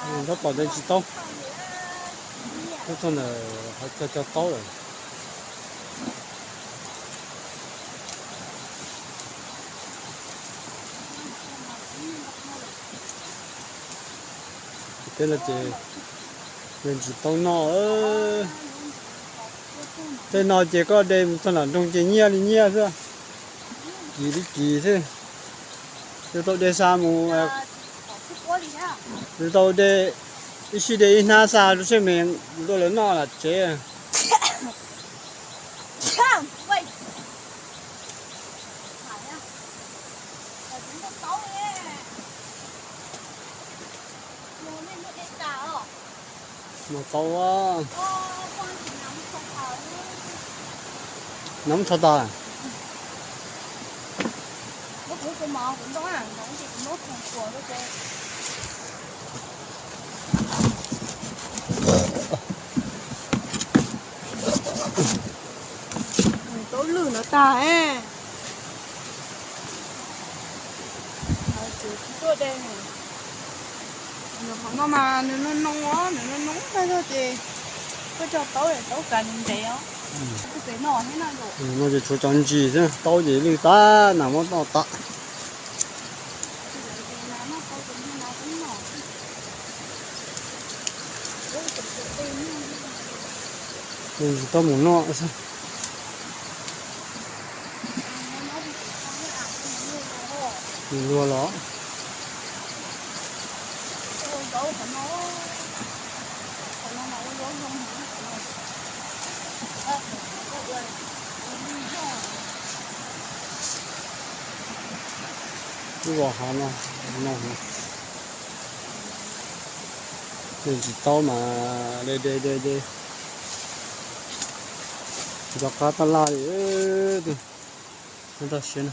Nrab tom de ntsis taub, nyob txog ntawm hav cog cog taub lawm. Teb no ces de ntsis taub noj. Tej no ces koj de mus txog nram nroog ces nyiaj li nyiaj xwb, kiv li kiv xwb. Yus tau de xa mus, yus tau de, ib sij de ib hnab xa rau seb me yus tau lawv noj lam tsev. Mas tau, nov tho tas. Taub lwj no tag. Tuaj de, nws qhov no mas nws noo noo, nws noo noo tag zog ces koj cog taub, taub kav nws ntev os. Kuj pem no thiab no. No ces tshuav cov ntsis xwb, taub ces lwj tag, nas muab noj tas. Ntsis taub mus noj xwb. Nws luag los. Lub vos hav no, no, de ntsis taub mas de de de de, tsis rov qab tab laj li. Tab sis